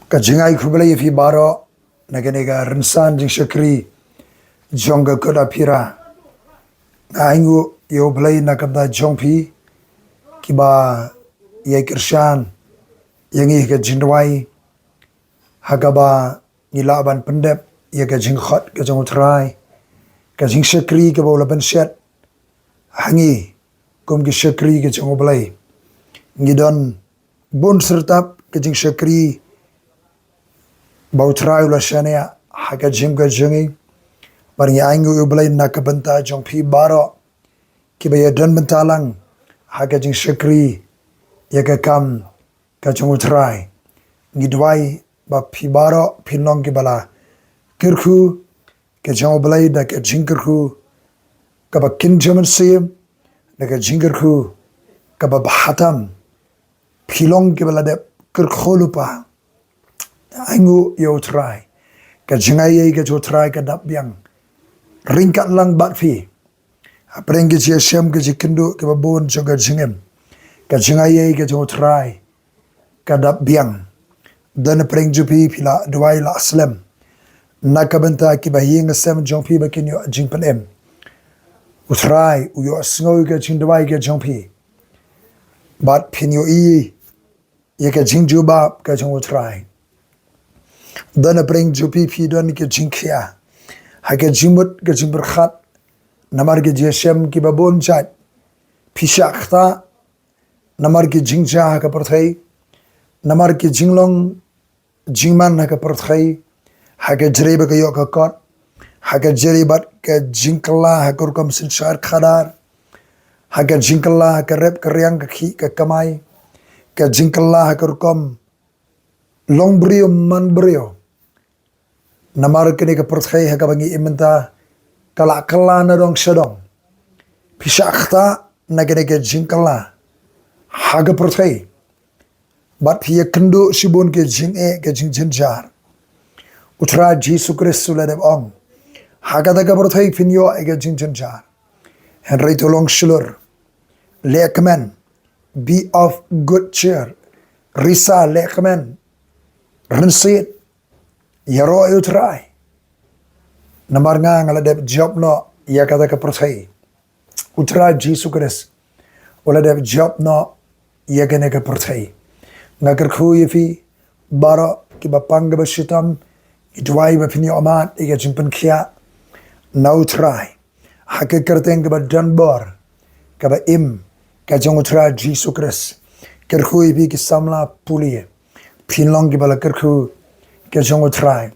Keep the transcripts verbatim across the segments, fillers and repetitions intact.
Ka jingai khublei ïa phi baroh na kane ka rynsan jingshakri jong ka Kut Aphira. Nga ainguh ïa U Blei na ka bynta jong phi kiba ïai kyrshan ïa ngi ha ka jingduwai ha kaba ngi lah ban pyndep ïa ka jingkhot ka jong U Trai, ka jingshakri kaba u la pynshet ha ngi kum ki shakri ka jong U Blei. Ngi don bun syrtap ka jingshakri ba U Trai u la shaniah ha ka jingim ka jong ngi. Bad ngi ainguh ïa U Blei na ka bynta jong phi baroh kiba ïa don bynta lang ha ka jingshakri ïa ka kam ka jong U Trai. Ngi duwai ba phi baroh phin long kiba la kyrkhu ka jong U Blei da ka jingkyrkhu kaba kynja mynsiem, da ka jingkyrkhu kaba bha tam. Phi long kiba la dep kyrkhu lypa. Ainguh ïa U Trai. Ka jingai ïa ka jong U Trai ka dap biang ryngkat lang bad phi. Hapdeng ki jingïashem ki jingkynduh kiba bun jong ka jingim, ka jingai ïa ka jong U Trai ka dap biang. Don hapdeng jong phi, phi la duwai la slem na ka bynta kiba ïing sem jong phi ba kin ïoh jingpynim. U Trai u ïohsngew ïa ka jingduwai ka jong phi bad phin ïohi ïa ka jingjubab ka jong U Trai. Don hapdeng jong phi, phi don ka jingkhia ha ka jingmut ka jingpyrkhat namar ka jingïashem kiba bun jait. Phi shah ktah namar ki jingjia ha ka pyrthei, namar ki jinglong jingman ha ka pyrthei, ha ka jingri ba ka ïoh ka kot, ha ka jingri bad ka jingkylla ha ka rukom synshar khadar, ha ka jingkylla ha ka rep ka riang, ka khih ka kamai, ka jingkylla ha ka rukom long briew man briew. Namar kane ka pyrthei ha kaba ngi im mynta ka la kylla na dong sha dong. Phi shah ktah na kane ka jingkylla ha ka pyrthei. Bad phi ïakynduh shibun ka jingeh, ka jingjynjar. U Trai Jisu Khrist u la dep ong, ha kata ka pyrthei phin ïoh ïa ka jingjynjar. Hynrei to long shlur, leh kmen, be of good cheer. Risa, leh kmen, rynsied, ïaroh ïa U Trai. Namar nga, nga la dep jop noh ïa kata ka pyrthei. U Trai Jisu Khrist u la dep jop noh ïa kane ka pyrthei. Nga kyrkhu ïa phi baroh kiba pang kiba shitom, ngi duwai ba phin ïoh mad ïa ka jingpynkhiah na U Trai ha ka kyrteng kaba don bor kaba im ka jong U Trai Jisu Khrist. Kyrkhu ïa phi ki samla pule, phin long kiba la kyrkhu ka jong U Trai.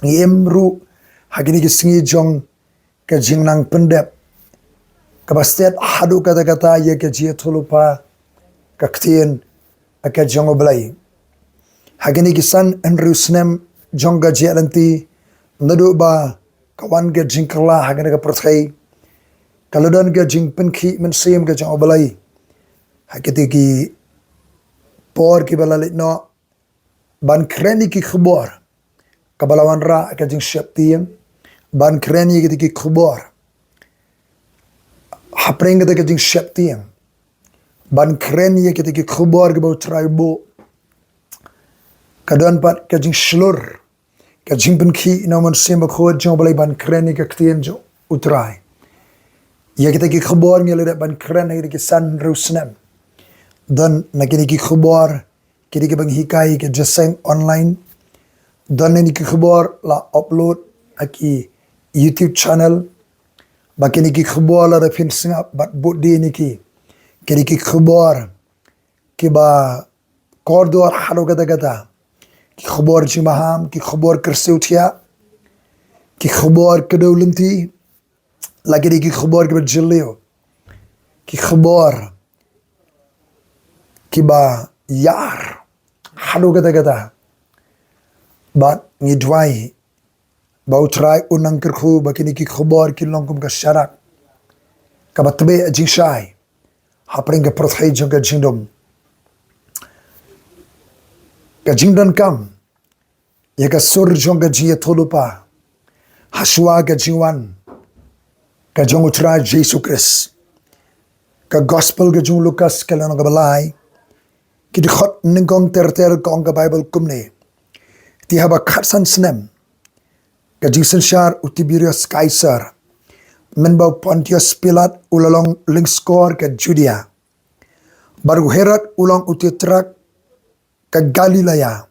Ngi im ruh ha kine ki sngi jong ka jingnang pyndep kaba stet haduh katta katta ïa ka jingïathuhlypa ka ktien ka jong U Blei. Ha kine ki san hynriew snem jong ka jingïaid lynti, naduh ba ka wan ka jingkylla ha kane ka pyrthei, ka la don ka jingpynkhih mynsiem ka jong U Blei ha kito ki por kiba la leit noh, ban kren ïa ki khubor kaba la wanrah ka jingsheptieng, ban kren ïa kito ki khubor hapdeng kata ka jingsheptieng, ban kren ïa kito ki khubor kiba U Trai u buh. Ka don pat ka jingshlur, ka jingpynkhih na U Mynsiem Bakhuid jong U Blei ban kren ïa ka ktien jong U Trai. Ïa kita ki khubor ngi la dep ban kren ha kita ki san hynriew snem. Don na kine ki khubor, kine kiba ngi hikai ha ka jingïaseng online. Don na kine ki khubor la upload ha ki YouTube channel. Ba kine ki khubor lada phin sngap bad bud dien ïa ki, kine ki khubor kiba kordor haduh katta katta. Ki khubor jingmaham, ki khubor kyrsiew thiah, ki khubor kdew lynti, la ki dei ki khubor kiba jylliew, ki khubor kiba ïar haduh katta katta. Bad ngi duwai ba U Trai un nang kyrkhu ba kine ki khubor kin long kum ka sharak kaba tbeh jingshai hapdeng ka pyrthei jong ka jingdum. Ka jingdonkam ïa ka sur jong ka jingïathuhlypa hashwa ka jingwan ka jong U Trai Jisu Khrist. Ka Gospel ka jong u Lukas ka lynnong kaba lai, ki dkhot nyngkong ter ter, ka ong ka Baibl kumne: Te haba khatsan snem ka jingsynshar u Tiberius Kaisar, mynba u Pontius Pilat u la long lyngskor ka Judia, bad u Herod u long u titrak ka Galilaia,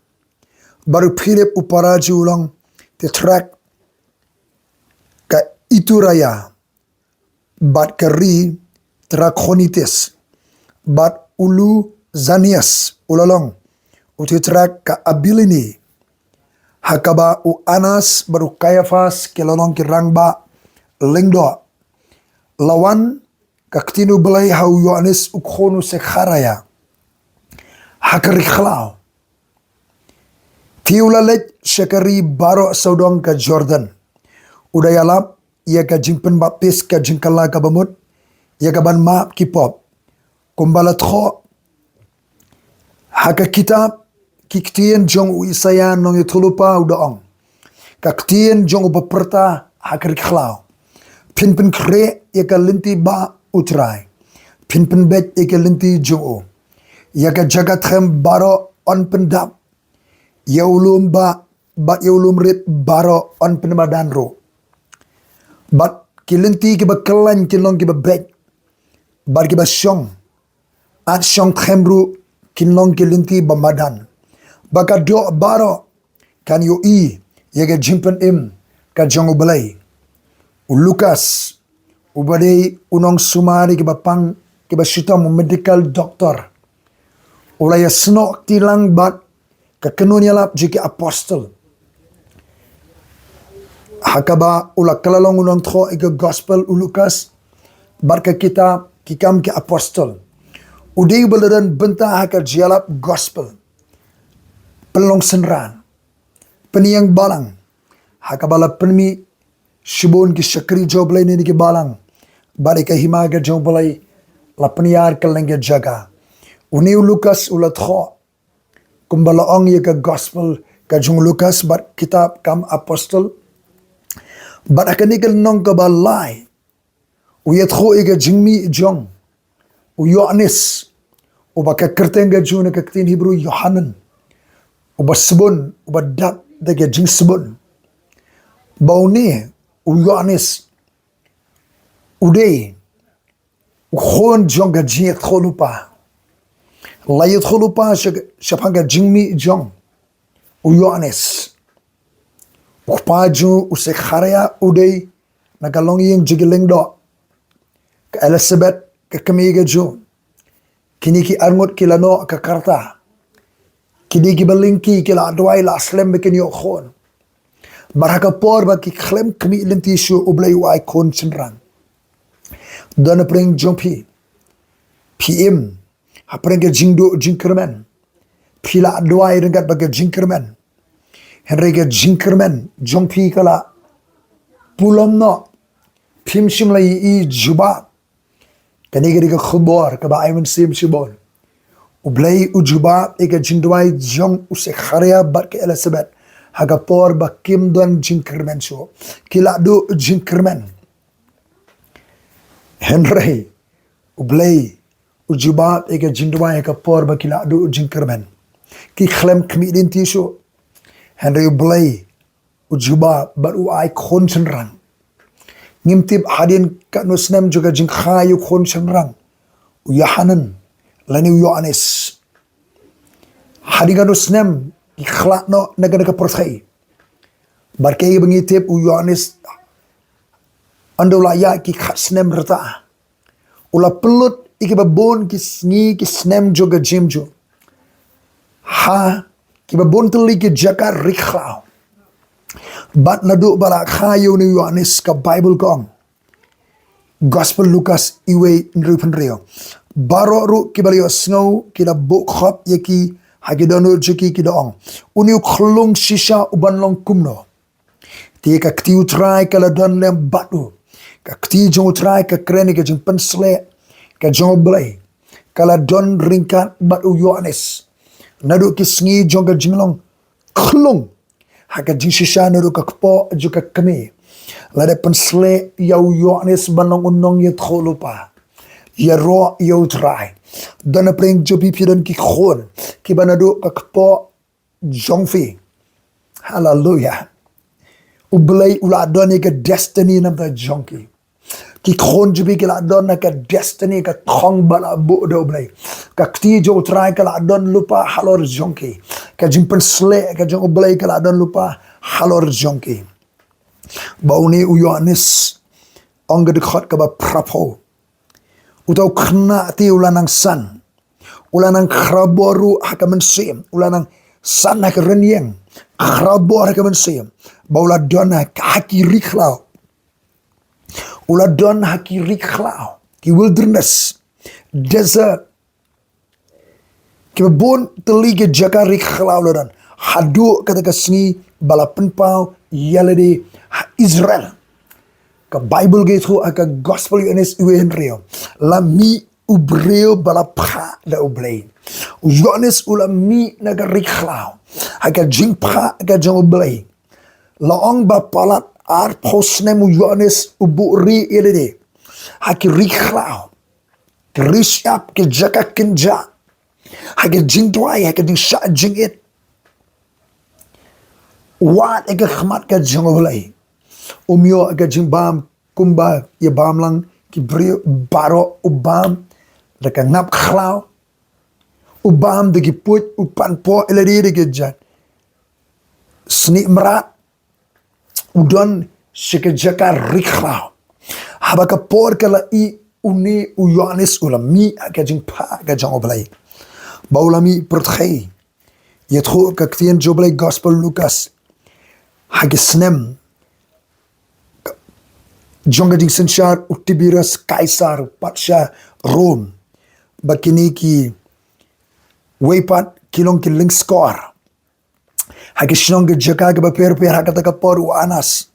bad u Philip u paraji u long titrak ka Itureia, bad ka ri Trakhonitis, bad u Lysanias u la long u titrak ka Abilene, ha kaba u Annas bad u Kaiaphas ki la long ki rangbah lyngdoh. La wan ka ktien U Blei ha u Ïoannis u khun u Sekharaïa ha ka ri khlaw. Te u la leit sha ka ri baroh sawdong ka Jordan, u da ïalap ïa ka jingpynbaptis ka jingkylla kaba mut ïa ka ban map ki pop, kumba la thoh ha ka kitab ki ktien jong u Isaïa nongïathuhlypa, u da ong: Ka ktien jong u bapyrta ha ka ri khlaw: Phin pynkhreh ïa ka lynti ba U Trai, phin pynbeit ïa ka lynti jong u. Ïa ka jaka them baroh yn pyndap, ïa u lum ba, bad ïa u lum rit baroh yn pynmadan ruh. Bad ki lynti kiba kyllaiñ kin long kiba beit, bad kiba shong, ïa shong them ruh kin long ki lynti ba madan. Ba ka doh baroh kan ïohi ïa ka jingpynim ka jong U Blei. U Lukas, uba dei u nongsumar ïa kiba pang kiba shitom, u medical doctor, u la ïasnoh kti lang bad ka kynhun ïalap jong ki apostol, ha kaba u la kylla long u nongthoh ïa ka gospel u Lukas bad ka kitab ki kam ki apostol. U dei uba la don bynta ha ka jingïalap gospel, pynlong synran, pynïeng balang, ha kaba la pynmih shibun ki shakri jong U Blei na ki balang, bad ïa ka hima ka jong U Blei la pynïar kylleng ka jaka. Une u Lukas u la thoh, kumba la ong, ïa ka gospel ka jong u Lukas bad kitab kam apostol. Bad ha kane ka lynnong kaba lai, u ïathuh ïa ka jingmih jong u Ïoannis, uba ka kyrteng ka jong u na ka ktien Hebru Ïohanan, uba sbun, uba dap da ka jingsbun. Ba une u Ïoannis u dei u khun jong ka jingïathuhlypa. La ïathuhlypa sha, shaphang ka jingmih jong u Ïoannis. U kpa jong u, u Sekharaïa, u dei na ka longïing jong ki lyngdoh. Ka Elisabet, ka kmie ka jong u, kine ki arngut ki la noh ka rta. Ki dei kiba lyngkhi, ki la duwai la slem ba kin ïoh khun. Bad ha ka por ba ki khlem khmih lynti shuh, U Blei u ai khun shynrang. Don napdeng jong phi, phi im hapdeng ka jingduh jingkyrmen. Phi la duwai ryngkat bad ka jingkyrmen, hynrei ka jingkyrmen jong phi ka la pulom noh. Phim shym la ïohi jubab. Kane ka dei ka khubor kaba ai mynsiem shibun. U Blei u jubab ïa ka jingduwai jong u Sekharaïa bad ka Elisabet ha ka por ba kim don jingkyrmen shuh. Ki la duh jingkyrmen. Hynrei U Blei u jubab ïa ka jingduwai ha ka por ba ki la duh jingkyrmen. Ki khlem khmih lynti shuh, hynrei U Blei u jubab bad u ai khun shynrang. Ngim tip hadien katno snem jong ka jingkha ïa u khun shynrang, u Ïohanan lane u Ïoannis. Hadien katno snem ki khlad noh na kane ka pyrthei. Bad kaei ba ngi tip, u Ïoannis, ynda u la ïaid ki khat snem rta, u la pynlut ïa kiba bun ki sngi ki snem jong ka jingim jong u ha kiba bun tylli ki jaka ri khlaw. Bad naduh ba la kha ïa une u Ïoannis, ka Baibl ka ong, Gospel Lukas uwei, hynriewphew hynriew: Baroh ruh kiba la ïohsngew ki la buh khop ïa ki ha ki dohnud jong ki, ki da ong: Une u khlung shisha u ban long kumno? Te ka kti U Trai ka la don lem bad u. Ka kti jong U Trai ka kren ïa ka jingpynshlur ka jong U Blei, ka la don ryngkat bad u Ïoannis naduh ki sngi jong ka jinglong khlung ha ka jingshisha naduh ka kpoh jong ka kmie. La dep pynshlur ïa u Ïoannis ban long u nongïathuhlypa, ïaroh ïa U Trai. Don napdeng jong phi, phi don ki khun kiba naduh ka kpoh jong phi Haleluya. U Blei u la don ïa ka destiny namar jong ki. Ki khun jong phi ki la don ïa ka destiny, ka thong ba la buh da U Blei. Ka kti jong U Trai ka la don lypa halor jong ki. Ka jingpynsleh ka jong U Blei ka la don lypa halor jong ki. Ba une u Ïoannis, ong ka dkhot kaba phraphew, uta u khynnah te u la nang san, u la nang khrabor ruh ha ka mynsiem, u la nang san ha ka rynieng, khrabor ha ka mynsiem, ba u la don ha ki ri khlaw. U la don ha ki ri khlaw, ki wilderness, desert. Kiba bun tylli ki jaka ri khlaw la don. Haduh kata ka sngi ba la pynpaw ïalade ha Israel. Ka Baibl ka ïathuh ha ka Gospel Ïoannis uwei hynriew, la mih u briew ba la phah da U Blei. U Ïoannis u la mih na ka ri khlaw ha ka jingphah ka jong U Blei. La ong ba palat arphew snem u Ïoannis u buhrieh ïalade ha ki ri khlaw, ki ri shyiap, ki jaka kynjah, ha ka jingduwai, ha ka jingshah jingit. Wad ha ka khmat ka jong U Blei. Um ïoh ha ka jingbam kumba ïa bam lang ki briew baroh, u bam da ka ngap khlaw, u bam da ki puit, u pan poh ïalade da ki jait snieh mrad. U don sha ka jaka ri khlaw. Haba ka por ka la ih, une u Ïoannis u la mih ha ka jingphah ka jong U Blei. Ba u la mih pyrthei. Ïathuh ka ktien jong U Blei Gospel Lukas, ha ki snem jong ka jingsynshar u Tiberius Kaisar, u patsha Rom, ba kine kiwei pat ki long ki lyngskor ha ki shnong ki jaka kiba pher pher. Ha kata ka por u Anas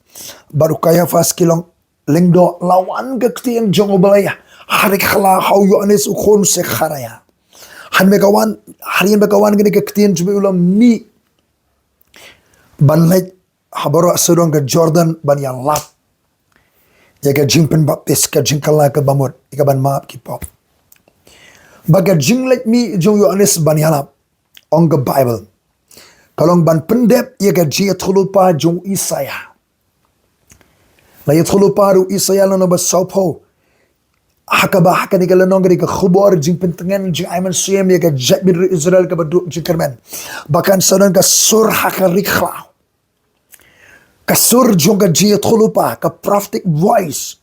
bad u Kaiaphas ki long lyngdoh. La wan ka ktien jong U Blei ha ri khlaw ha u Ïoannis u khun Sekharaïa. Hadien ba ka wan, hadien ba ka wan kane ka ktien jong U Blei, u la mih ban leit ha baroh sawdong ka Jordan ban ïalap ïa ka jingpynbaptis, ka jingkylla kaba mut, ïa kaban map ki pop. Ba ka jingleit mih jong u Ïoannis ban ïalap, ong ka Baibl, ka long ban pyndep ïa ka jingïathuhlypa jong u Isaïah. La ïathuhlypa da u Isaïah lynnong ba sawphew, ha kaba ha kane ka lynnong ka dei ka khubor jingpyntngen, jingai mynsiem ïa ka jaitbynriew Israel kaba duh jingkyrmen. Ba kan sa don ka sur ha ka ri khlaw, ka sur jong ka jingïathuhlypa, ka prophetic voice,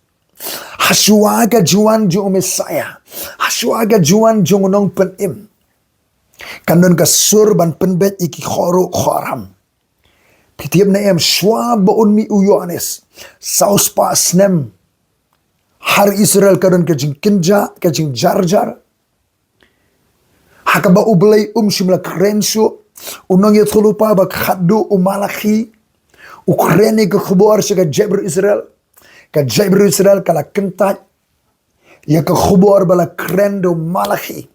hashwa ka jingwan jong u Messiah, hashwa ka jingwan jong u Nongpynim. Kan don ka sur ban pynbeit ïa ki khoroh khoram. Phi tip ne em, shwa ba un mih u Ïoannis, saw spah snem ha ri Israel ka don ka jingkynjah, ka jingjarjar. Ha kaba U Blei um shym la kren shuh. U nongïathuhlypa ba khatduh u Malakhi u kren ïa ka khubor sha ka jaitbynriew Israel. Ka jaitbynriew Israel ka la kyntait ïa ka khubor ba la kren da u Malakhi.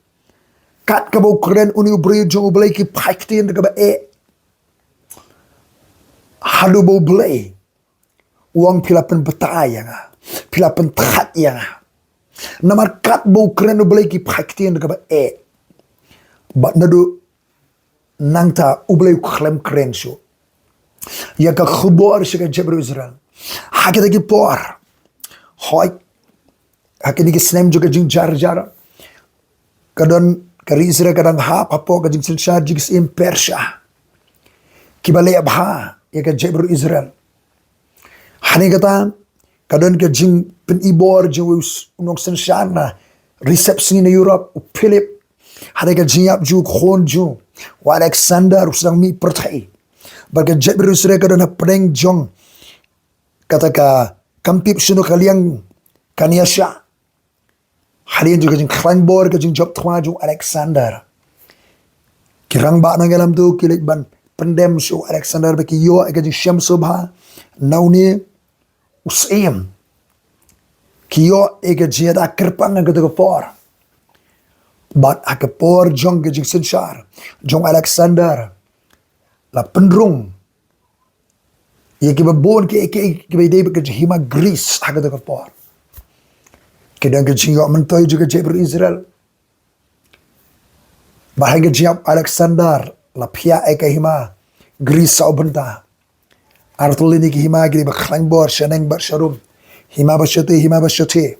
Kat kaba u kren une u briew jong U Blei, ki phai ktien da kaba eh. Haduh ba U Blei u ong, phi la pynbatai ïa nga, phi la pynthait ïa nga. Namar kat ba u kren U Blei ki phai ktien da kaba eh. Bad naduh nangta U Blei u khlem kren shuh ïa ka khubor sha ka jaitbynriew Israel. Ha kita ki por, hooid, ha kine ki snem jong ka jingjarjar, ka don, ka ri Israel ka dang hap hapoh ka jingsynshar jingsiem Persia, kiba leh bha ïa ka jaitbynriew Israel. Hangne kata ka don ka jingpynibor jong u s-, u nongsynshar na ri sepsngi na Europe, u Philip. Hangne ka jingïap jong u khun jong u, u Alexander, u sdang mih pyrthei. Bad ka jaitbynriew Israel ka don hapdeng jong kata ka, kam tip shano ka liang kan ïashah. Hadien jong ka jingkhlaiñ bor, ka jingjop thma jong u Alexander, ki rangbah nongïalam tu ki leit ban pyndem sha u Alexander ba ki ïoh ïa ka jingshem sngewbha na une u syiem. Ki ïoh ïa ka jingïada kyrpang ha kata ka por. Bad ha ka por jong ka jingsynshar jong u Alexander, la pynrung ïa kiba bun ki, ki, kiba dei bad ka hima Greece ha kata ka por. Ki don ka jingïoh myntoi jong ka jaitbynriew Israel. Bad ha ka jingïap Alexander la phiah ïa ka hima Greece saw bynta. Artylli na ki hima ki dei ba khlaiñ bor shaneng bad sharum. Hima ba shatei, hima ba shatei.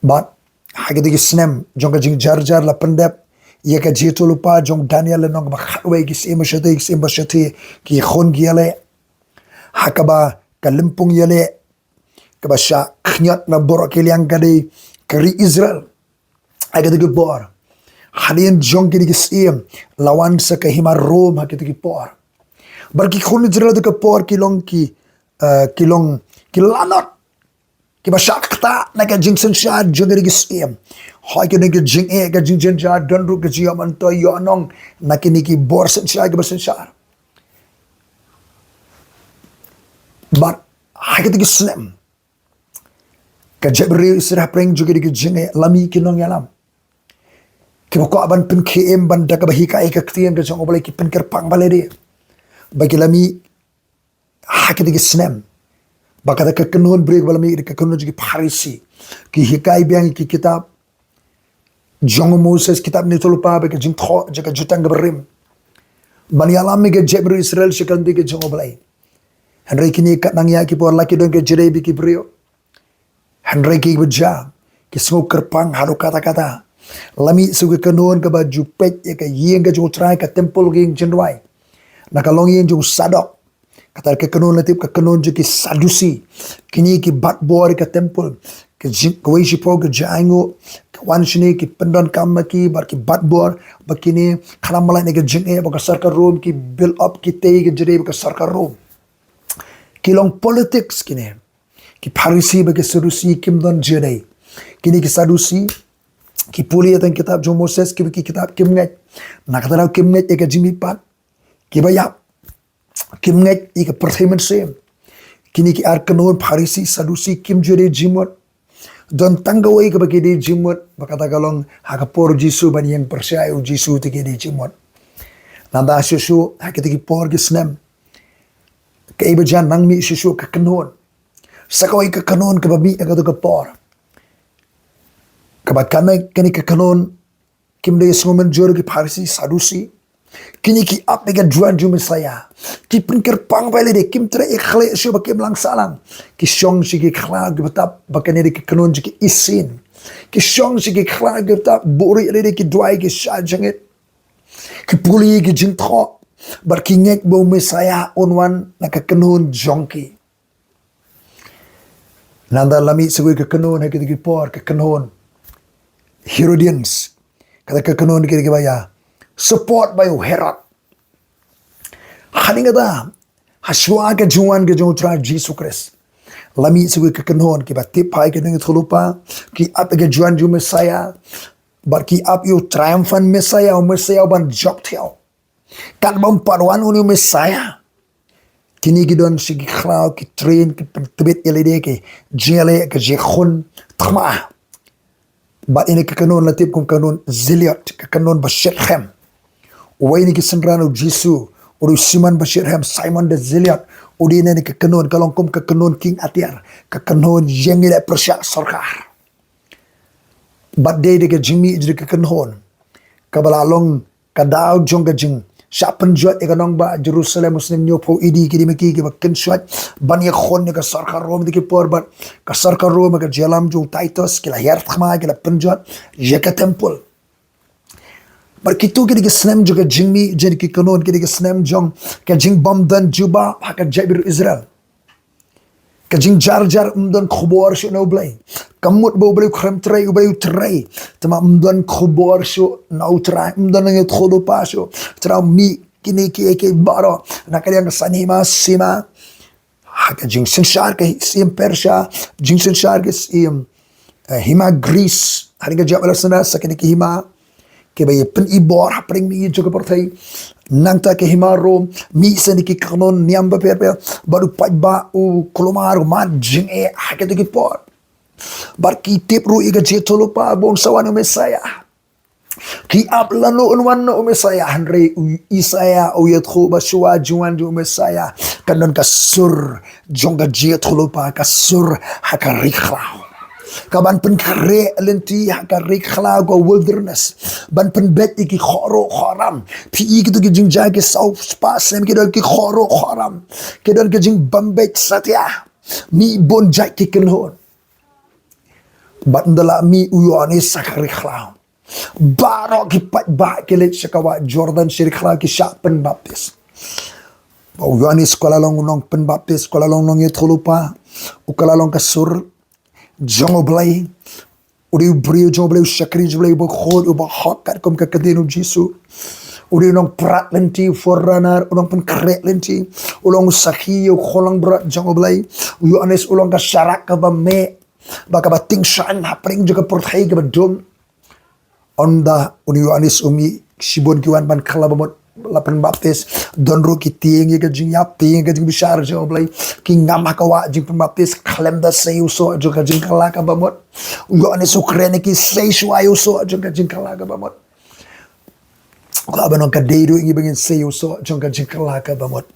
Bad ha kito ki snem jong ka jingjarjar la pyndep ïa ka jingïathuhlypa jong Daniel lynnong ba khatwei, ki syiem ba shatei, ki syiem ba shatei, ki khun ki ïaleh ha kaba ka lympung ïaleh kaba shah khñiot na baroh ki liang ka dei ka ri Israel. Ha kito ki por, hadien jong kine ki syiem la wan sa ka hima Rom ha kito ki por. Bad ki khun Israel ha kito ki por ki long ki, eh, ki long ki lanot, kiba shah ktah na ka jingsynshar jong kine ki syiem. Hooid, kine ki jingeh, ka jingjynjar, don ruh ka jingïoh myntoi ïoh nong na kine ki bor synshar kiba synshar. Bad ha kito ki snem, ka jaitbynriew Israel hapdeng jong kito ki jingeh la mih ki nongïalam kiba kwah ban pynkhie im, ban da kaba hikai ka ktien ka jong U Blei ki pynkyrpang ba lade. Ba ki la mih ha kito ki snem, ba kata ka kynhun briew ba la mih, ka kynhun jong ki Pharisi, ki hikai biang ïa ki kitab jong u Moses, kitab Ngi Ïathuhlypa, bad ka jingthoh jong ka jutang kaba rim ban ïalam ïa ka jaitbynriew Israel sha ka lynti ka jong U Blei. Hynrei kine katba nang ïa ki por la ki don ka jingdei bad ki briew. Hynrei kiba jia ki sngew kyrpang haduh katta katta. La mih sa ka kynhun kaba ju peit ïa ka ïing ka jong U Trai, ka temple, ka ïing jingduwai. Na ka longïing jong u Sadok. Kata ka kynhun la tip ka kynhun jong ki Sadusi. Kine ki bat bor ïa ka temple. Ka jing, kawei shiphew ka jingainguh, ka wan shane ki pyndonkam ma ki, bad ki bat bor ba kine khnang ban lait na ka jingeh bad ka sorkar Rom, ki build up, ki tei ka jingdei bad ka sorkar Rom. Ki long politics kine. Ki Pharisi bad ki Sadusi kim don jingdei. Kine ki Sadusi ki pule ïa tang kitab jong Moses, kiba ki kitab kim ngeit. Na kata daw kim ngeit ïa ka jingmihpat. Kiba ïap, kim ngeit ïa ka pyrthei mynsiem. Kine ki ar kynhun Pharisi Sadusi kim ju dei jingmut. Don tang kawei kaba ki dei jingmut, ba kata ka long ha ka por u Jisu, ban ïeng pyrshah ïa u Jisu te ki dei jingmut. Nangta shuh shuh ha kito ki por ki snem, kaei ba jia, nang mih shuh shuh ka kynhun. Sa kawei ka kynhun kaba mih ha kato ka por, kaba kane, kane ka kynhun kim dei sngewmynjur, ki Pharisi Sadusi. Kine ki ap ïa ka juan jong u Messaïah. Ki pynkyrpang ba lade, kim treh ïa ka khleh shuh ba kim lang sahlang. Ki shong sha ki khlaw kiba tap ba kane dei ka kynhun jong ki Essene. Ki shong sha ki khlaw kiba tap, buhrieh lade, ki duwai, ki shah jingit. Ki pule ïa ki jingthoh bad ki ngeit ba u Messaïah un wan na ka kynhun jong ki. Nangta la mih sa kawei ka kynhun ha kito ki por, ka kynhun Herodians. Kata ka kynhun kine kiba ïa support by u Herod. Hadien kata, ha shuwa ka jingwan ka jong u Trai Jisu Khrist, la mih sa kawei ka kynhun kiba tip ïa ka Ngi Ïathuhlypa, ki ap ïa ka juan jong u Messaïah, bad ki ap ïa u triumphant Messiah, u Messiah uban jop thiaw. Katba um pat wan une u Messaïah, kine ki don sha ki khlaw, ki train, ki pyntbit ïa lade, ki jingïaleh, ki jingkhun thma. Bad ine ka kynhun la tip kum ka kynhun Zealot, ka kynhun ba shitrhem. Uwei na ki synran u Jisu u dei u Simon ba shitrhem, Simon the Zealot. U dei na kane ka kynhun, ka long kum ka kynhun kieng atiar, ka kynhun ïeng ïaleh pyrshah sorkar. Bad dei da ka jingmih jong ka kynhun kaba la long ka daw jong ka jingshah pynjot ïa ka nongbah Jerusalem u snem hynñiewphew A D, ki dei ma ki kiba kynshuwa ban ïakhun ïa ka sorkar Rom ha kito ki por, bad ka sorkar Rom ha ka jingïalam jong u Titus ki la hiar thma, ki la pynjot ïa ka temple. Bad kito ki dei ki snem jong ka jingmih jong ka kynhun, ki dei ki snem jong ka jingbym don jubab ha ka jaitbynriew Israel. Ka jingjarjar, ym don khubor shuh na U Blei. Ka mut ba U Blei u khlem trei, U Blei u trei, tangba ym don khubor shuh na U Trai, ym don nongïathuhlypa shuh. Trai mih kine kiei kiei baroh na ka liang ka saiñ hima sima. Ha ka jingsynshar ka syiem Persia, jingsynshar ka syiem, eh, hima Greece, hadien ka jingïap Alexander sa kine ki hima kiba ïa pynibor hapdeng mihngi jong ka pyrthei. Nangta ka hima Rom, mih sa kine ki kynhun niam bapher bapher, bad u paidbah u kulmar, u mad jingeh ha kito ki por. Bad ki tip ruh ïa ka jingïathuhlypa ba un sa wan u Messaïah. Ki ap lano un wan noh u Messaïah, hynrei u Isaïah u ïathuh ba shuwa jingwan jong u Messaïah kan don ka sur jong ka jingïathuhlypa, ka sur ha ka ri khlaw. Ka ban pynkhreh lynti ha ka ri khlaw ka wilderness. Ban pynbeit ïa ki khoro khoram. Phi i kito ki jingjia ki saw spah snem ki don ki khoro khoram. Ki don ki jingbym beit satia. Mih bun jait ki kynhun. Bad ynda la mih u Ïoannis ha ka ri khlaw. Baroh ki paidbah ki leit sha ka wah Jordan sha ri khlaw ki shah pynbaptis. Ba u Ïoannis u ka la long u nongpynbaptis, u ka la long nongïathuhlypa, u ka la long ka sur jong U Blei. U dei u briew jong U Blei, u shakri jong U Blei, uba khuid, uba hok katkum ka ktien U Jisu. U dei u nongprat lynti, u forerunner, u nongpynkhreh lynti. U long u sakhi ïa u Khun Langbrot jong U Blei. U Ïoannis u long ka sharak kaba mih, ba kaba tyngshaiñ hapdeng jong ka pyrthei kaba dum. Ynda une u Ïoannis u mih, shibun ki wan ban kylla bamut la pynbaptis. Don ruh ki tieng ïa ka jingïap, tieng ïa ka jingbishar jong U Blei. Ki ngam ha ka wah jingpynbaptis khlem da sei u soh jong ka jingkylla kaba mut. U Ïoannis u kren ïa ki, sei shuwa ïa u soh jong ka jingkylla kaba mut. Ka ba nong ka dei ruh ïa ngi ba ngin sei u soh jong ka jingkylla kaba mut.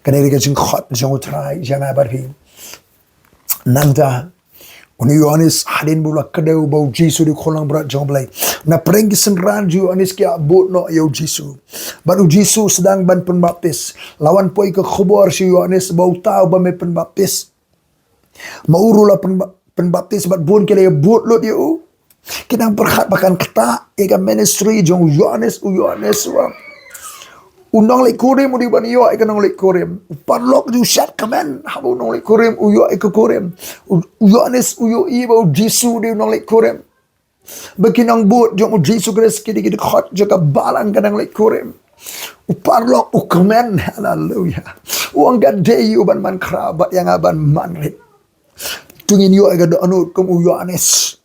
Kane ka dei ka jingkhot jong U Trai ïa nga bad phi. Nangta une u Ïoannis hadien ba u la kdew ba U Jisu u dei u Khun Langbrot jong U Blei, na pdeng ki synran jong u Ïoannis ki ïa bud noh ïa U Jisu. Bad U Jisu u sdang ban pynbaptis. La wan poi ka khubor sha u Ïoannis ba uta uba me pynbaptis, ma u ruh u la pynba-, pynbaptis bad bun ki la ïa bud lut ïa u. Ki dang pyrkhat ba kan ktah ïa ka ministry jong u Ïoannis, u Ïoannis u ong, u nongleit kurim u dei ban ïoh ïa ka nongleit kurim. U paralok u ju shad kmen haba u nongleit kurim u ïoh ïa ka kurim. U, u Ïoannis u ïohi ba U Jisu u dei u nongleit kurim. Ba ki nongbud jong U Jisu Khrist ki dei ki dkhot jong ka balang ka nongleit kurim. U paralok u kmen, haleluya. U ong ka dei ïa u ban man khraw bad ïa nga ban man rit. To ngin ïoh ïa ka dohnud kum u Ïoannis.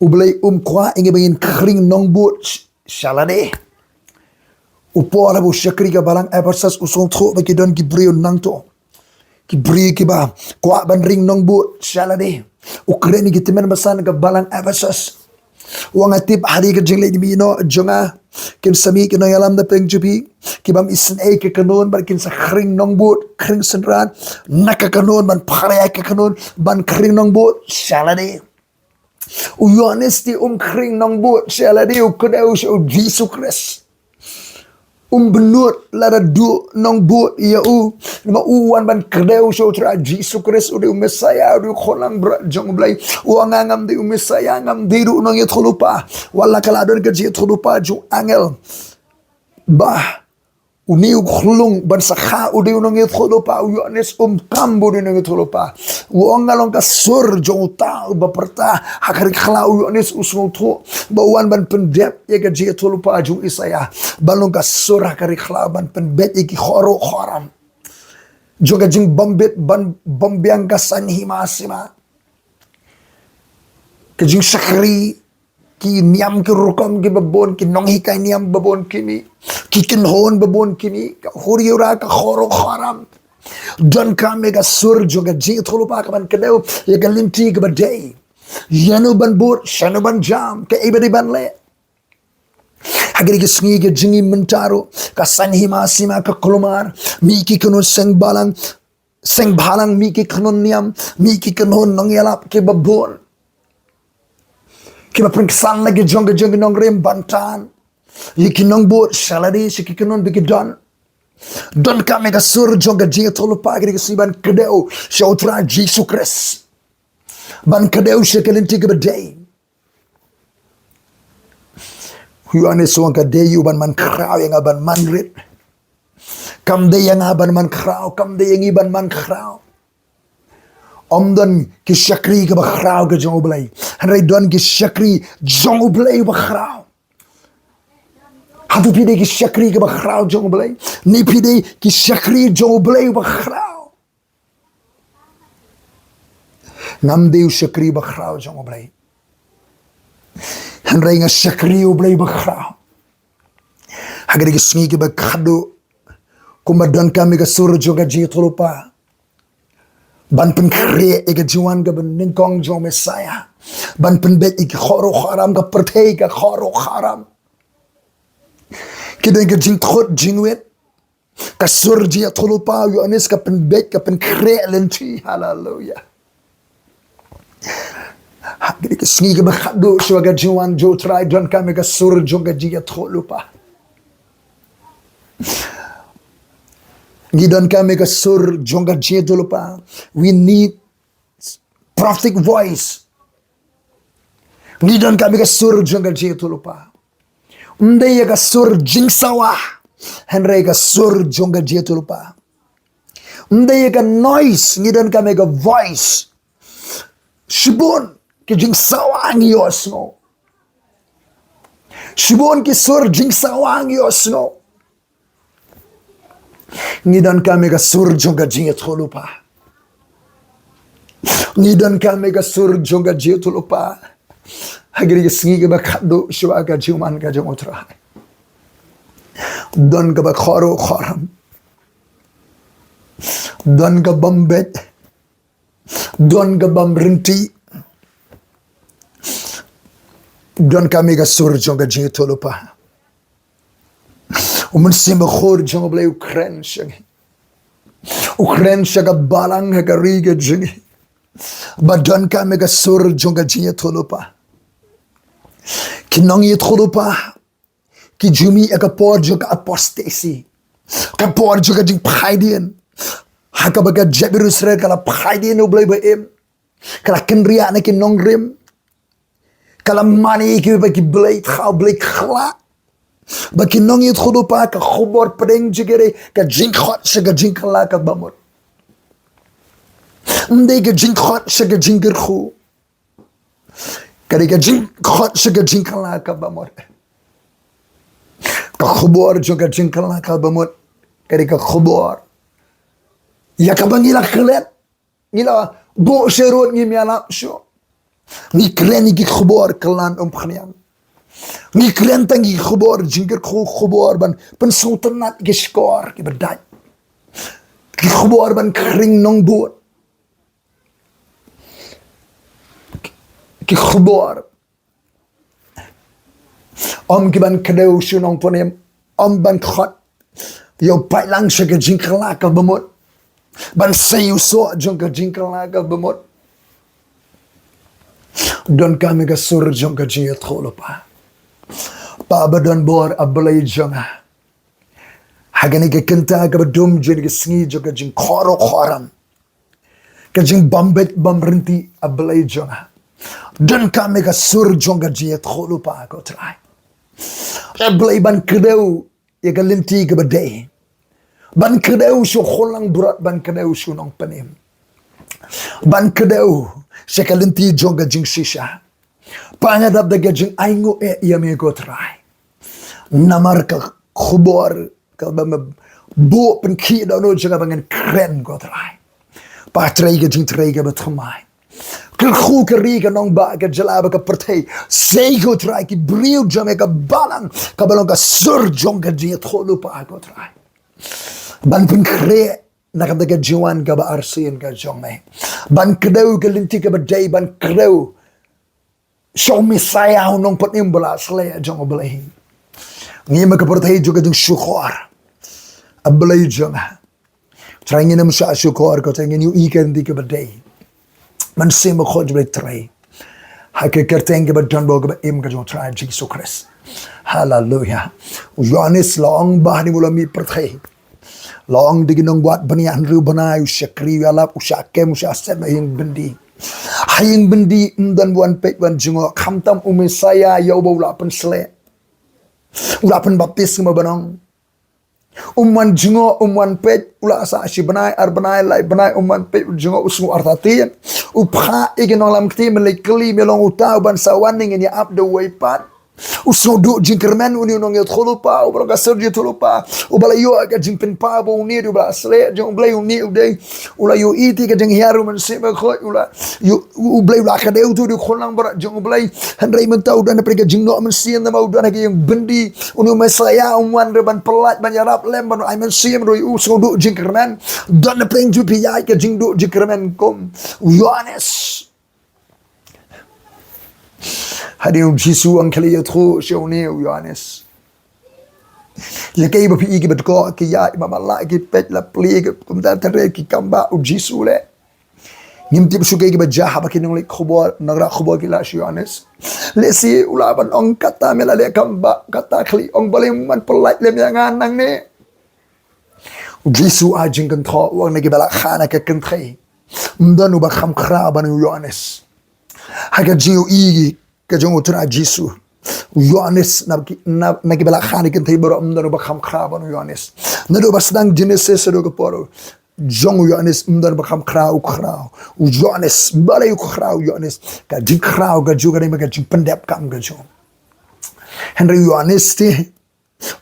U Blei um kwah ïa ngi ba ngin khring nongbud sh-, sha lade. U Paul haba u shakri ka balang Ephesus u sngewthuh ba ki don ki briew nangto, ki briew kiba kwah ban ring nongbud sha lade. U kren ïa ki tymmen basan ka balang Ephesus. U ong, nga tip hadien ka jingleit mih noh jong nga, kin sa mih ki nongïalam na pdeng jong phi, ki bym isynei ïa ka kynhun bad kin sa khring nongbud, khring synran na ka kynhun, ban pynïaid ïa ka kynhun ban khring nongbud sha lade. U Ïoannis te um khring nongbud sha lade, u kdew sha U Jisu Khrist. Um bynnud lada duh nongbud ïa u. Namar u wan ban kdew sha U Trai Jisu Khrist, u dei u Messaïah, u dei u Khun Langbrot jong U Blei. U ong, nga ngam dei u Messaïah, ngam dei ruh u nongïathuhlypa. Wat la ka la don ka jingïathuhlypa jong u angel ba une u khlung ban sa kha u dei u nongïathuhlypa, u Ïoannis um kam ba u dei u nongïathuhlypa. U ong, nga long ka sur jong uta uba pyrta. Ha ka ri khlaw u Ïoannis u sngewthuh ba u wan ban pyndep ïa ka jingïathuhlypa jong u Isaïah, ban long ka sur ha ka ri khlaw, ban pynbeit ïa ki khoro khoram jong ka jingbym bit bym biang, ka saiñ hima sima, ka jingshakri, ki niam ki rukom kiba bun, ki nonghikai niam ba bun ki mih, ki kynhun ba bun ki mih, ka hur ïura, ka khoro khoram. Donkam ïa ka sur jong ka jingïathuhlypa ka ban kdew ïa ka lynti kaba dei. Ïano ban bud, shano ban jam, kaei ba dei ban leh. Ha kine ki sngi ki jingim mynta ruh, ka saiñ hima sima ka kulmar, mih ki kynhun seng balang, seng balang, mih ki kynhun niam, mih ki kynhun nongïalap kiba bun, kiba pynksan la ki jong ki jong ki nongrim ban tan ïa ki nongbud sha lade, sha ki kynhun ba ki don. Donkam ïa ka sur jong ka jingïathuhlypa ha kine ki sngi ban kdew sha U Trai Jisu Khrist, ban kdew sha ka lynti kaba dei. U Ïoannis u ong, ka dei ïa u ban man khraw, ïa nga ban man rit. Kam dei ïa nga ban man khraw, kam dei ïa ngi ban man khraw. Ym don ki shakri kiba khraw ki jong U Blei, hynrei don ki shakri jong U Blei uba khraw. Hato phi dei ki shakri kiba khraw jong U Blei, ne phi dei ki shakri jong U Blei uba khraw? Ngam dei u shakri bakhraw jong U Blei, hynrei nga shakri U Blei bakhraw. Ha kine ki sngi kiba khadduh, kumba donkam ïa ka sur jong ka jingïathuhlypa ban pynkhreh ïa ka jingwan kaba nyngkong jong u Messaïah, ban pynbeit ïa ki khoro kharam, ka pyrthei ka khoro kharam. Ki don ka jingthut jingwit. Ka sur jingïathuhlypa u Ïoannis ka pynbeit, ka pynkhreh lynti. Haleluya. Ha kine ki sngi kiba khatduh shuwa ka jingwan jong U Trai, donkam ïa ka sur jong ka jingïathuhlypa. Ngi donkam ïa ka sur jong ka jingïathuhlypa. We need prophetic voice. Ngi donkam ïa ka sur jong ka jingïathuhlypa. Ym dei ïa ka sur jingsawa, hynrei ka sur jong ka jingïathuhlypa. Ym dei ïa ka noise, ngi donkam ïa ka voice. Shibun ki jingsawa ngi ïohsngew. Shibun ki sur jingsawa ngi ïohsngew. Ngi donkam ïa ka sur jong ka jingïathuhlypa. Ngi donkam ïa ka sur jong ka jingïathuhlypa. Ha kine ki sngi kiba khatduh shuwa ka jingwan ka jong U Trai. Don kaba khoro khoram. Don ka bym beit. Don ka bym rynti. Donkam ïa ka sur jong ka jingïathuhlypa. U Mynsiem Bakhuid jong U Blei u kren sha ngi. U kren sha ka balang ha ka ri ka jong ngi. Ba donkam ïa ka sur jong ka jingïathuhlypa. Ki nongïathuhlypa ki ju mih ïa ka por jong ka apostasy. Ka por jong ka jingphaidien. Ha kaba ka jaitbynriew Israel ka la phaidien U Blei ba im. Ka la kynriah na ki nongrim. Ka la mane ïa kiba ki blei thaw blei khla. Ba ki nongïathuhlypa ka khubor pdeng jong ki dei ka jingkhot sha ka jingkylla kaba mut. Ym dei ka jingkhot sha ka jingkyrkhu. Ka dei ka jingkhot sha ka jingkylla kaba mut. Ka khubor jong ka jingkylla kaba mut ka dei ka khubor ïa kaba ngi la klet. Ngi la buh sharud, ngim ïalap shuh. Ngi kren ïa ki khubor kylla umphniang. Ngi kren tang ïa ki khubor jingkyrkhu, khubor ban pynsngewtynnat ïa ki shkor kiba dait. Ki khubor ban khring nongbud. Ki khubor ym ki ban kdew sha u nongpynim, ym ban khot ïa u paidlang sha ka jingkylla kaba mut, ban sei u soh jong ka jingkylla kaba mut. Donkam ïa ka sur jong ka jingïathuhlypa. Pa ba don bor, A Blei jong nga, ha kane ka kynta kaba dum jong ka sngi jong ka jingkhoro khoram, ka jingbym beit bym rynti, A Blei jong nga, donkam ïa ka sur jong ka jingïathuhlypa ko Trai. A Blei, ban kdew ïa ka lynti kaba dei. Ban kdew sha u khun langbrot, ban kdew sha u nongpynim. Ban kdew sha ka lynti jong ka jingshisha. Pa, nga dap da ka jingainguh eh ïa me ko Trai. Namar ka khubor kaba me buh pynkhih da u nongïathuhlypa ba ngan kren ko Trai. Pa, trei ka jingtrei kaba thymmai. Kyrkhu ka ri, ka nongbah, ka jylla bad ka pyrthei. Sei ko Trai ki briew jong me, ka balang kaba long ka sur jong ka jingïathuhlypa ko Trai. Ban pynkhreh na ka bynta ka jingwan kaba arsien ka jong me. Ban kdew ka lynti kaba dei, ban kdew sha u Messaïah, u nongpynim ba la sleh jong U Blei. Ngi ma ka pyrthei jong ka jingshukor, A Blei jong nga. Trai, ngin ym shah shukor ko Trai, ngin ïohi ka lynti kaba dei. Mynsiem Bakhuid jong U Blei trei ha ka kyrteng kaba don bor kaba im ka jong U Trai Jisu Khrist. Haleluya. U Ïoannis la ong ba hynrei u la mih pyrthei, la ong da ki nongwad bniah hynriew bnai, u shakri, u ïalap, u shah kem, u shah sep ha ïing byndi. Ha ïing byndi ym don ba wan peit wan jngoh, khamtam u Messaïah ïa uba u la pynsleh, u la pynbaptis, kumba ban ong. Um wan jngoh, um wan peit, u la sah shi bnai, ar bnai, lai bnai, um wan peit, u jngoh, u sngew artatien. U phah ïa ki nonglam ktien, me leit kylli, me long uta uban sa wan ne ngin ïa ap da uwei pat. U sngew duh jingkyrmen, une u nongïathuhlypa, uba long ka sur jingïathuhlypa, uba la ïoh ka jingpynpaw ba une dei uba la sleh jong U Blei, une u dei, u la ïohi ïa ka jinghiar U Mynsiem Bakhuid, u la ïoh, U Blei u la kdew, utu u dei u khun langbrot jong U Blei. Hynrei mynta u don hapdeng ka jingnoh mynsiem namar u don ha ka ïing byndi. Une u Messaïah um wan ruh ban pyllait, ban ïarap lem, ban ai mynsiem ruh ïa u, u sngew duh jingkyrmen. Don hapdeng jong phi ïa ka jingduh jingkyrmen kum u Ïoannis. Hadien U Jisu u ong, khie leit ïathuh sha une u Ïoannis. Ïa kaei ba phi i, kiba dkoh ki ïaid, ba matlah ki peit, la plie ki kumta, tyrei ki kambah, U Jisu leh. Ngim tip shuh kaei kaba jia haba ki nongleit khubor, nongrah khubor ki la sha u Ïoannis. Lehse u lah ban ong, kata me la leh kam bha, kata khlieh, ong balei men pynlait lem ïa nga nangne. U Jisu ai jingkynthoh, u ong na kiba la kha na ka kynthei, ym don uba kham khraw ban u Ïoannis. Ha ka jingïohi ka jong u Trai Jisu, u Ïoannis na ki, na, na kiba la kha na ka kynthei baroh ym don uba kham khraw ban u Ïoannis. Naduh ba sdang Genesis haduh ka por jong u Ïoannis ym don uba kham khraw, u khraw u Ïoannis. Balei u khraw u Ïoannis? Ka jingkhraw ka jong u ka dei ma ka jingpyndep kam ka jong u. Hynrei u Ïoannis te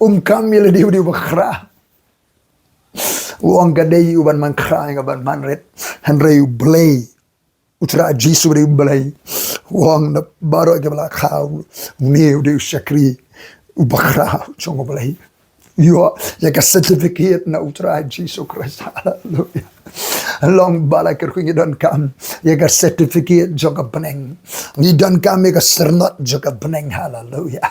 um kam ïa lade u dei uba khraw. U ong ka dei u ban man khraw ïa nga ban man rit. Hynrei U Blei, u Trai Jisu u dei U Blei, u ong na baroh kiba la kha, une u dei u shakri uba khraw jong U Blei. Ïoh ïa ka certificate na u Trai Jisu Khrist. Haleluia. Long ba la kyrkhu, ngi donkam ïa ka certificate jong ka bneng. Ngi donkam ïa ka syrnod jong ka bneng. Haleluia.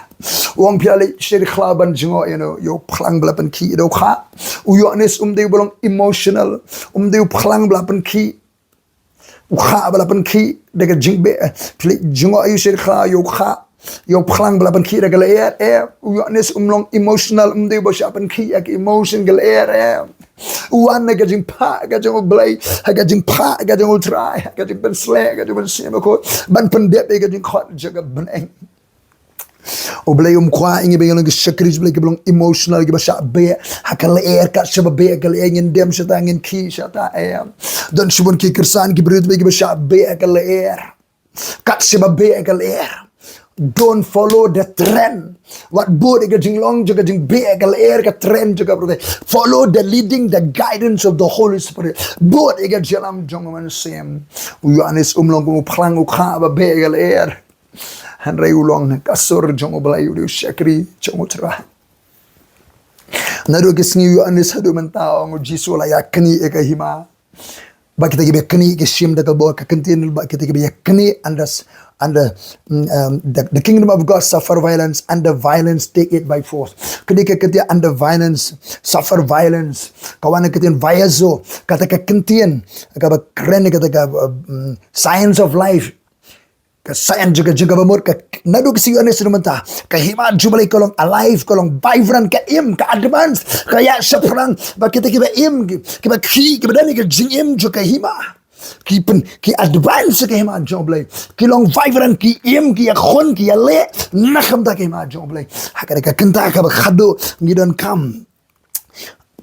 U ong phi la leit sha ri khlaw ban jngoh ïa u phlang ba la pynkhih, da u kha. U Ïoannis um dei uba long emotional, um dei u phlang ba la pynkhih. U kha ba la pynkhih da ka jingbeh. Phi leit jngoh ïa u sha ri khlaw, ïa u kha, ïa u phlang ba la pynkhih da ka lyer, eh. U Ïoannis um long emotional, um dei uba shah pynkhih ïa ka emotion, ka lyer, eh. U wan na ka jingphah ka jong U Blei, ha ka jingphah ka jong U Trai, ha ka jingpynsleh ka jong U Mynsiem Bakhuid ban pyndep ïa ka jingkhot jong ka bneng. U Blei um kwah ïa ngi ba ngin long ki shakri jong U Blei kiba long emotional, kiba shah beh ha ka lyer. Kat shaba beh ha ka lyer ngin dem shata, ngin khih shata, em. Don shibun ki kyrsan, ki briew jong U Blei kiba shah beh ha ka lyer. Kat shaba beh ha ka lyer, don't follow the trend. Wat bud ïa ka jinglong jong ka jingbeh ha ka lyer, ka trend jong ka pyrthei. Follow the leading, the guidance of the Holy Spirit. Bud ïa ka jingïalam jong U Mynsiem. U Ïoannis um long kum u phlang, u kha ba beh ha ka lyer. Hynrei u long ka sur jong U Blei, u dei u shakri jong U Trai. Naduh ki sngi u Ïoannis haduh mynta, ong u Jisu, la ïaknieh ïa ka hima. Ba kita kiba ïaknieh ki shim da ka bor, ka ktien ba kita kiba ïaknieh, and the, and the, mm, um, the, the kingdom of God suffer violence and the violence take it by force. Kane ka ktien and the violence, suffer violence, ka wan na ka ktien viazo, kata ka ktien kaba kren, kata ka, uh, mm, science of life. Ka science jong ka jingkaba mut, ka naduh ki sngi u Ïoannis haduh mynta, ka hima jong U Blei ka long alive, ka long vibrant, ka im, ka advance, ka ïaid shaphrang. Ba kita kiba im, ki, kiba khih, kiba don ïa ka jingim jong ka hima, ki pyn, ki advance ka hima jong U Blei, ki long vibrant, ki im, ki ïakhun, ki ïaleh na ka bynta ka hima jong U Blei. Ha kane ka kynta kaba khadduh ngi donkam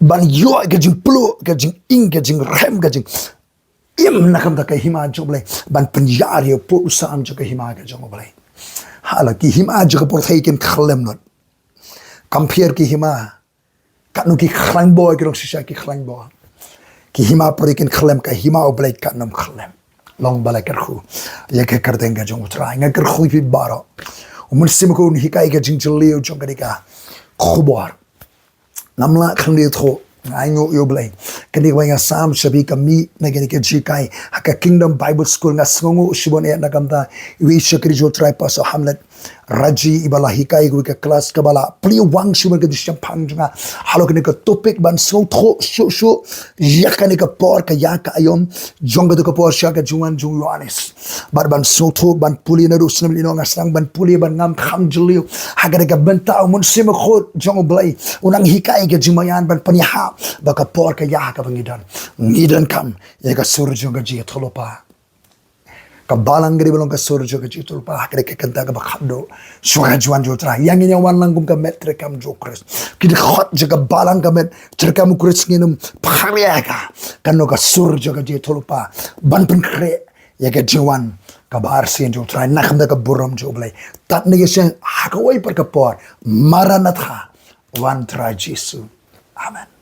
ban ïoh ka jingpluh, ka jingim, ka jingrhem, ka jing im na ka bynta ka hima jong U Blei, ban pynïar ïa u pud u sam jong ka hima ka jong U Blei. Hala ki hima jong ka pyrthei kin khyllem lut. Compare ki hima, katno ki khlaiñ bor, ki long shisha ki khlaiñ bor. Ki hima pyrthei kin khyllem, ka hima U Blei katno ym khyllem. Long ba la kyrkhu ïa ka kyrteng ka jong U Trai. Nga kyrkhu ïa phi baroh, U Mynsiem Bakhuid un hikai ka jingjylliew jong kane ka khubor. Ngam lah khyndiat thoh, nga ainguh ïa U Blei. Kane kaba nga sam sha phi ka mih na kane ka jinghikai ha ka Kingdom Bible School. Nga sngewnguh shibun eh na ka bynta iwei i shakri jong U Trai, Pastor Hamlet Raji, iba la hikai kawei ka klas kaba la plie wang shibun ka jingshemphang jong nga halor kane ka topic, ban sngewthuh shuh shuh ïa kane ka por ka ïa ka aïom jong kata ka por sha ka jingwan jong u Ïoannis. Bad ban sngewthuh, ban pule naduh u snem lino, nga sdang ban pule, ban ngam kham jylliew. Ha kata ka bynta u Mynsiem Bakhuid jong U Blei u nang hikai ka jingmaïan ban pynïahap ba ka por ka ïa kaba ngi don, ngi donkam ïa ka sur jong ka jingïathuhlypa. Ka balang ka dei ban long ka sur jong ka jingïathuhlypa ha kata ka kynta kaba khadduh shuwa ka jingwan jong U Trai. Ïa ngin ïa wan lang kum ka met treikam jong U Khrist, ki dkhot jong ka balang ka met treikam U Khrist, ngin ym pharia ka, kano ka sur jong ka jingïathuhlypa ban pynkhreh ïa ka jingwan kaba arsien jong U Trai na ka bynta ka burom jong U Blei. Tad na ka sien ha kawei pat ka por. Maranatha, wan Trai Jisu. Amen.